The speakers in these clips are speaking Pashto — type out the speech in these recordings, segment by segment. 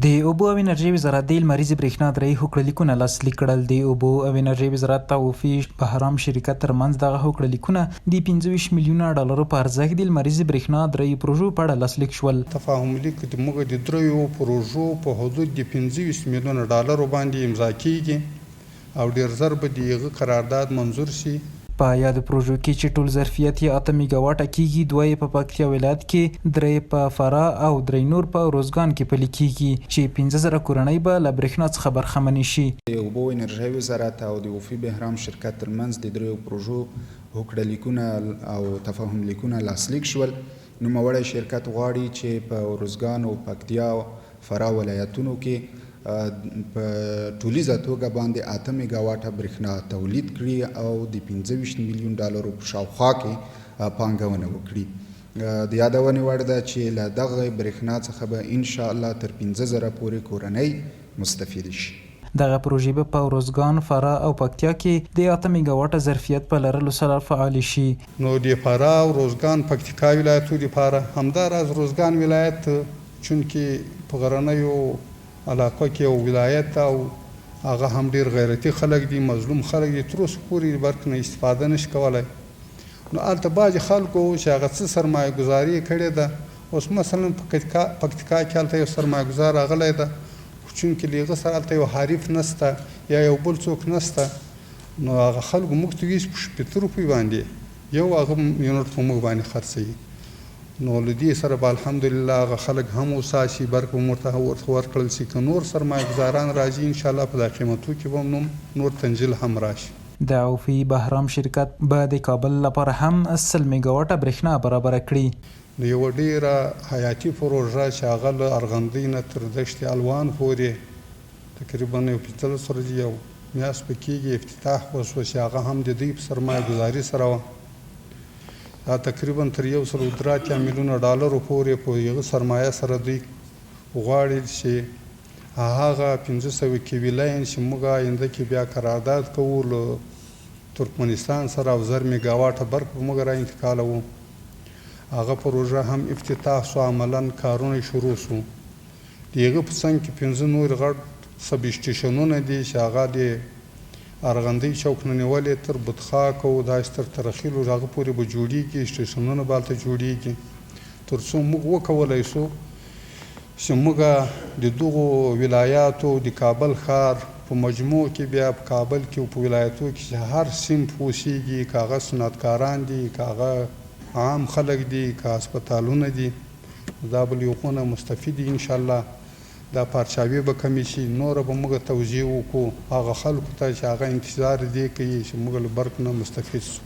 د اوبو او انرژۍ وزارت د لمریزې برېښنا درې هوکړه لیکونه لاسلیک کړل. د اوبو او انرژۍ وزارت او اوفي بهرام شرکت ترمنځ دغه هوکړه لیکونه د 25 میلیونه ډالرو په ارزښت د لمریزې برېښنا درېیو پروژو په اړه لاسلیک شول. تفاهم لیک د موږ د درېیو پروژو په حدود د 25 میلیونه ډالرو باندې امضا کېږي او ډېر زر به د هغه قرارداد منظور شي. په یادو پروژو کې چې ټول ظرفیت یې 8 میګاواټه کېږي، دوه یې په پکتیا ولایت کې، درې په فراه او درې نور په روزګان کې پلي کېږي چې 5000 کورنۍ به له برېښنا څخه برخمنې شي. د اوبو انرژۍ وزارت او د اوفي بهرام شرکت ترمنځ د درېیو پروژو هوکړه لیکونه او تفاهم لیکونه لاسلیک شول. نوموړی شرکت غواړي چې په ارزګان او پکتیا فراه ولایتونو کې په ټولیزه توګه باندې 8 میګاواټه برېښنا تولید کړي او د 25 میلیون ډالرو په شاوخوا کې پانګونه وکړي. د یادونې وړ ده چې له دغه برېښنا څخه به ان شاء الله تر 5000 پورې کورنۍ مستفیدې شي. دغه پروژې به په ارزګان، فراه او پکتیا کې د 8 میګاواټه ظرفیت په لرلو سره فعالې شي. نو د فراه، ارزګان، پکتیکا ولایتو لپاره، همداراز ارزګان ولایت چونکې په غرنیو علاقو کې یو ولایت او هغه هم ډیر غیرتي خلک دي، مظلوم خلک دي، تر اوسه پورې د برق نه استفاده نشي کولای. نو هلته بعضې خلکو چې هغه څه سرمایه ګذاري یې کړې ده، اوس مثلا په پکتیکا کې هلته یو سرمایه ګذار راغلی ده، خو چونکې له هغه سره هلته یو حریف نشته یا یو بل څوک نشته، نو هغه خلکو موږ ته ویل چې په 60 روپۍ باندې یو هغه یونټ په موږ باندې خرڅوي. نو له دې سره به الحمدلله هغه خلک هم هوسا شي، برق به ورته ورکړل شي. که نور سرمایه ګذاران راځي انشاءالله په دا قیمتو کې به نوم نور تنزیل هم راشي. د اوفي بهرام شرکت به د کابل لپاره هم 100 میګاواټه برېښنا برابره کړي. نو یوه ډېره حیاتي پروژه چې هغه له ارغندۍ نه تر دشت الوان پورې تقریبا یو 15 ورځې یو میاشت به کېږي افتتاح وشوه چې هغه هم د دوی په سرمایه ګذاري سره وه. دا تقریبا تر 183 میلیونه ډالرو پورې په هغه سرمایه سره دوی غواړي چې هغه 500 کیوي لاین چې موږ آینده کې بیا قرارداد کوو له ترکمنستان سره او 1000 میګاواټه برق به موږ را انتقالوو، هغه پروژه هم افتتاح شو، عملا کارونه شروع شو. د هغه په څنګ کې 5 نور غټ سب اسټیشنونه دي چې هغه د ارغندۍ چوک نه نیولې تر بتخاک او داسې تر ترخیلو هغه پورې به جوړېږي، اسټیشنونه به هلته جوړېږي، تر څو موږ وکولی شو چې موږ د دغو ولایاتو د کابل ښار په مجموع کې بیا په کابل کې او په ولایتو کې چې هر صنف اوسېږي، که هغه صنعتکاران دي، که هغه عام خلک دي، که هسپتالونه دي، دا به له هغو نه مستفید دي انشاءالله. دا پارچاوې به کمې شي، نوره به موږ توضیح وکړو هغه خلکو ته چې هغه انتظار دې کوي چې موږ له برق نه مستفید شو.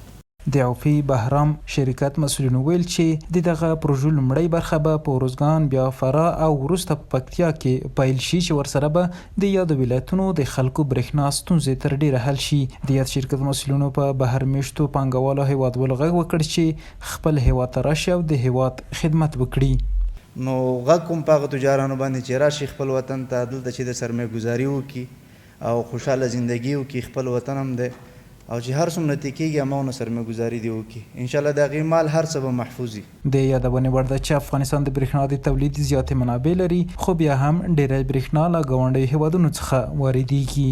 د اوفي بهرام شرکت مسؤلینو ویل چې د دغه پروژو لومړۍ برخه به په ارزګان، بیا فراه او وروسته په پکتیا کې پیل شي چې ورسره به د یادو ولایتونو د خلکو برېښنا ستونزې تر ډېره حل شي. د یاد شرکت مسؤلینو په بهر مېشتو پانګوالو هېوادوالو غږ وکړ چې خپل هېواد ته راشي او د هېواد خدمت وکړي. نو غږ کوم په هغه تجارانو باندې چې راشي خپل وطن ته، دلته چې د سرمایه ګذاري وکړي او خوشحاله زندګي وکړي، خپل وطن هم دی او چې هر څومره ترې کېږي هماغونه سرمایه ګذاري دې وکړي، انشاالله د هغې مال هر څه به محفوظ وي. د یادونې وړ ده چې افغانستان د برېښنا د تولید زیاتې منابع لري، خو بیا هم ډېری برېښنا له ګاونډیو هېوادونو څخه واردېږي.